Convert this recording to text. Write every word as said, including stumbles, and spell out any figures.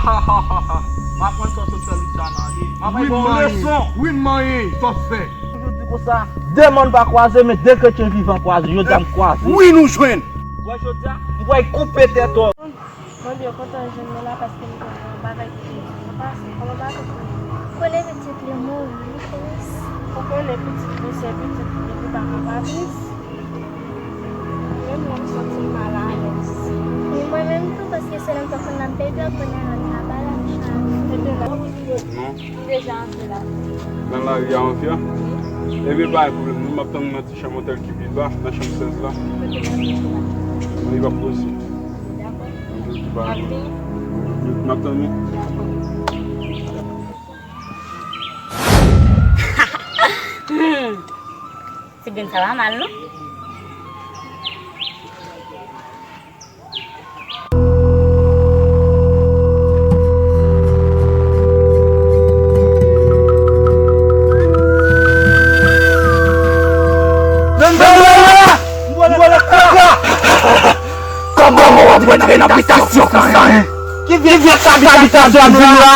M aprann sa w sot fè Luciana, wi. M ap bay bon leson. Wi, m manyen, sa w fè. Toujou di konsa, de mòn pa kwaze, men de kretyen vivan kwaze. Jodi a m kwaze. Wi, nou jwenn. Wè, jodi a, m pral koupe tèt ou. Bondye kontan jwenn nou la paske m konn yon bagay ki te pase. Kòman bagay yo ye? Konnen pitit li mouri, wi, Felis. Ou konnen pitit li se pitit li, li pa ka pa tris. Menm mwen, m santi m malalèz. Ni mwen menm tou, paske se nan tankou n ap bebe, konnen lòt la ba la. Non. M deja antre la. Nan lari a anvi a? Wi. Ebyen, pa gen pwoblèm, non, m ap tann ou nan ti chanm otèl ki pi ba, nan chanm sèz la. Kote m ap antre la? Li p ap posib. Dakò. Anvi ki pa gen pwoblèm. M ap tann ou. Dakò. Hmm. Ti grenn sa pa mal, non? Kòman w ap rantre nan abitasyon konsa, en? Ki vye, vye abitasyon nou la?